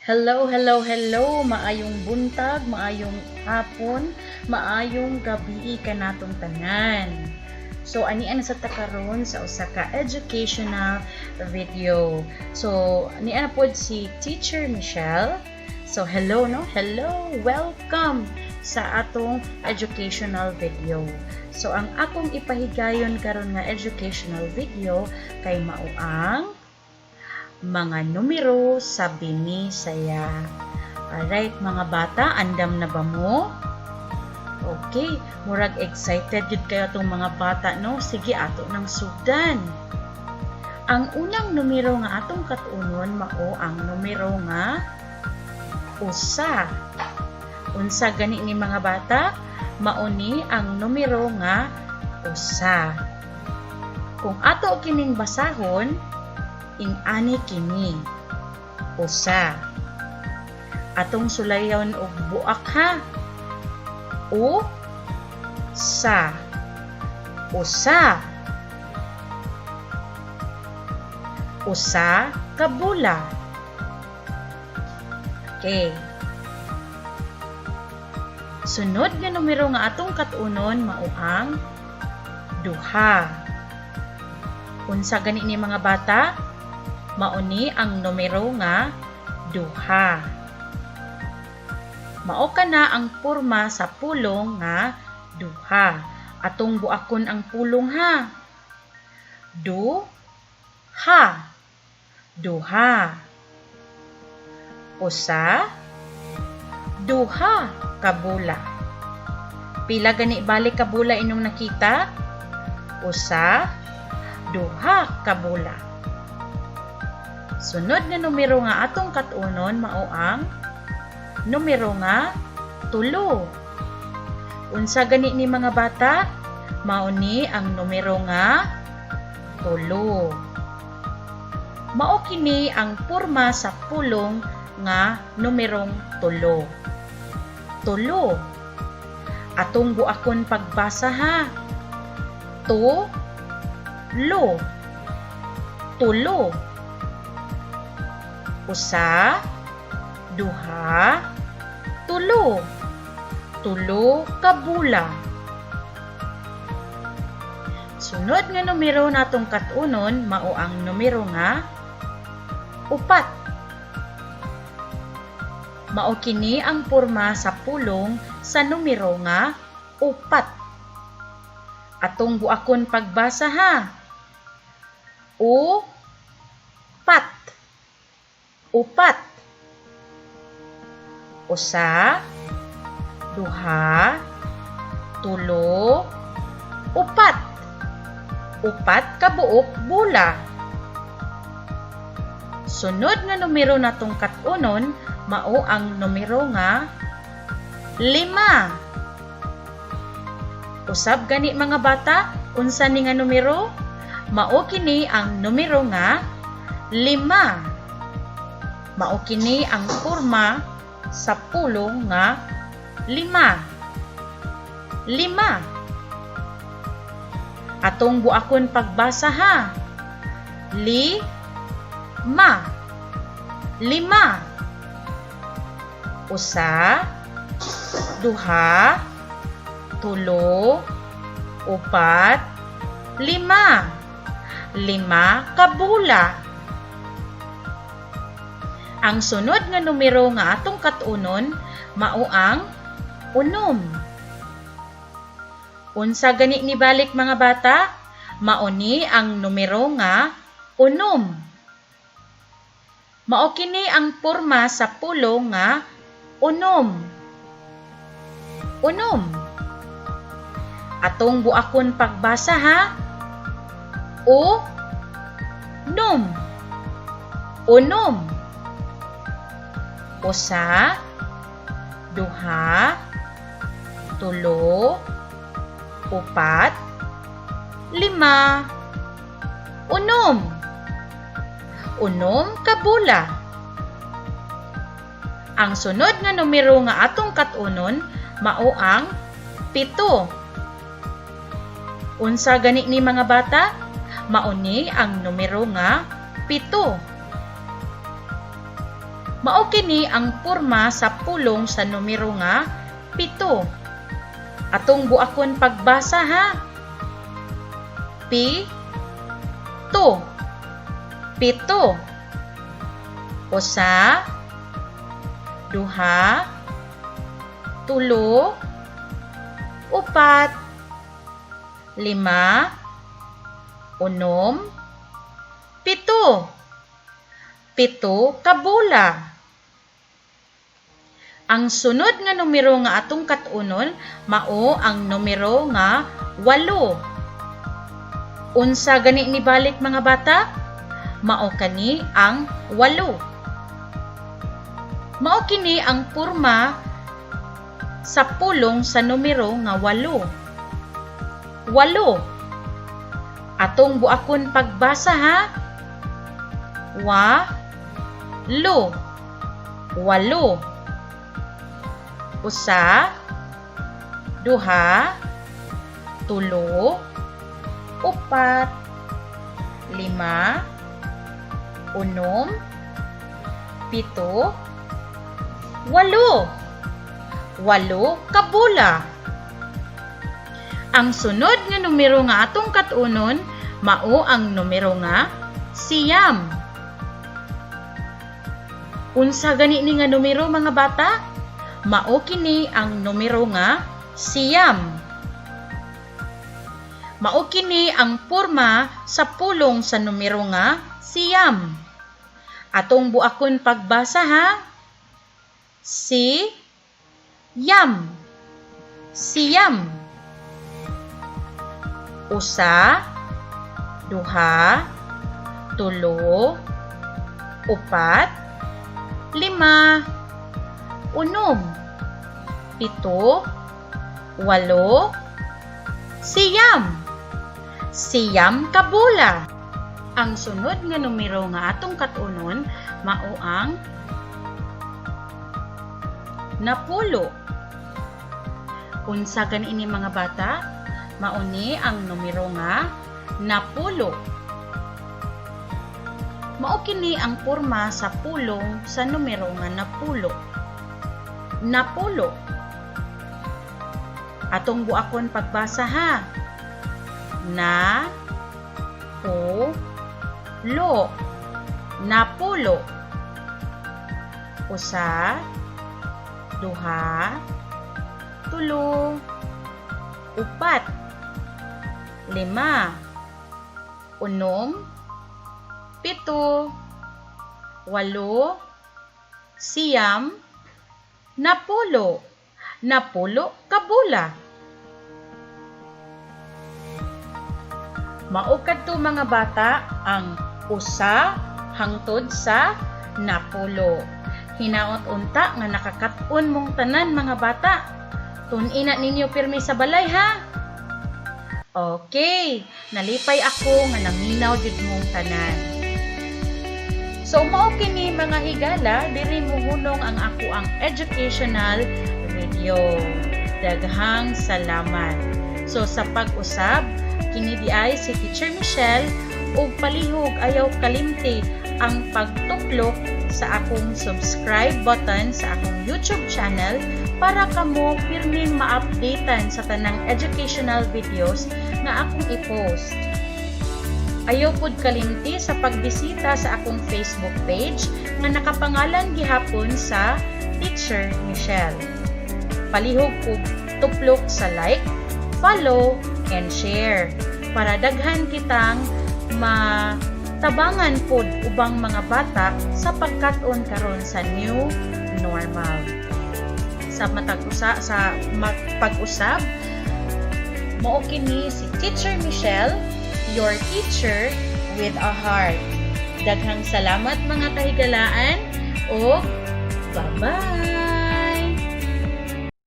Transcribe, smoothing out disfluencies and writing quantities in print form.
Hello, hello, hello! Maayong buntag, maayong hapon, maayong gabi kanatong tanan. So, ani na sa ta karon sa usa ka educational video. So, ani na pod si Teacher Michelle. So, hello, no? Hello! Welcome sa atong educational video. So, ang akong ipahigayon karon nga educational video kay mao ang mga numero sa Binisaya. Alright, mga bata, andam na ba mo? Okay, murag excited jud kayo atong mga bata, no? Sige, ato nang sugdan. Ang unang numero nga atong katunon mao ang numero nga 1. Unsa gani ni, mga bata? Mao ni ang numero nga 1. Kung ato kining basahon, ing-ani kini: 1. Atong sulayon og buak ha. U sa, usa. 1 ka bula. Okay. Sunod nga numero nga atong katunon mao ang 2. Unsa gani ni, mga bata? Mao ni ang numero nga 2. Mao kana ang porma sa pulong nga duha. Atong buakon ang pulong ha. Du ha, duha. 1, 2 ka bula. Pila gani balik ka bula inyong nakita? 1, 2 ka bula. Sunod nga numero nga atong katunon mao ang numero nga 3. Unsa gani ni, mga bata? Mao ni ang numero nga 3. Mao kini ang porma sa pulong nga numerong 3. 3. Atong buakon pagbasa ha. To, lo, 3. 1, 2, 3. 3 ka bula. Sunod nga numero natong katunon mao ang numero nga 4. Mao kini ang porma sa pulong sa numero nga 4. Atong buakon pagbasa ha. U pat, 4. 1, 2, 3, 4. 4 ka buok bula. Sunod nga numero natong katunon mao ang numero nga 5. Usab gani, mga bata, unsa ni nga numero? Mao kini ang numero nga 5. Mao kini ang porma sa pulong nga 5. 5. Atong buakon pagbasa ha. Li ma, 5. 1, 2, 3, 4, 5. 5 ka bula. Ang sunod nga numero nga atong katunon mao ang 6. Unsa gani ni balik, mga bata? Mao ni ang numero nga 6. Mao kini ang porma sa pulong nga 6. 6. Atong buakon pagbasa ha. U num, 6. 1, 2, 3, 4, 5, 6. 6 ka bula. Ang sunod nga numero nga atong katunon mao ang 7. Unsa gani ni, mga bata? Mao ni ang numero nga 7. Mao kini ang porma sa pulong sa numero nga 7. Atong buakon pagbasa ha. Pi to, 7. 1, 2, 3, 4, 5, 6, 7. 7 ka bola. Ang sunod nga numero nga atong kat-unon mao ang numero nga 8. Unsa gani ni balik, mga bata? Mao kani ang 8. Mao kini ang porma sa pulong sa numero nga 8. 8. Atong buakon pagbasa ha. Wa lo, 8. 1, 2, 3, 4, 5, 6, 7, 8. 8 ka bola. Ang sunod nga numero nga atong kat-unon mao ang numero nga 9. Unsa gani ni nga numero, mga bata? Mao kini ang numero nga 9. Mao kini ang porma sa pulong sa numero nga 9. Atong buakon pagbasa ha. Si yam, 9. 1, 2, 3, 4, 5, 6, 7, 8, 9. 9 ka bola. Ang sunod nga numero nga atong kat-unon mao ang 10. Unsa gani ini, mga bata? Mao ni ang numero nga 10. Mao kini ang porma sa pulong sa numero nga 10. 10. Atong buakon pagbasa ha. Na pu lo, 10. 1, 2, 3, 4, 5, 6, 7, 8, 9, 10. 10 ka bola. Mao kadto, mga bata, ang 1 hangtod sa 10. Hinaot unta nga nakakat-on mong tanan, mga bata. Tun-i na ninyo pirmi sa balay ha. Okay, nalipay ako nga naminaw jud mong tanan. So mao kini, mga higala, diri mohunong ang akoang educational video. Daghang salamat. So sa pag-usab, kini diay si Teacher Michelle ug palihog ayaw kalimti ang pagtuklok sa akong subscribe button sa akong YouTube channel para kamo pirming ma-updatean sa tanang educational videos nga akong i-post. Ayaw pud kalimti sa pagbisita sa akong Facebook page nga nakapangalan gihapon sa Teacher Michelle. Palihog og tuplok sa like, follow, and share para daghan kitang matabangan pod ubang mga bata sa pagkat-on karon sa new normal. Sa matag usa sa pag-usab, mao kini si Teacher Michelle, your teacher with a heart. Daghang salamat, mga kahigalaan, ug bye-bye.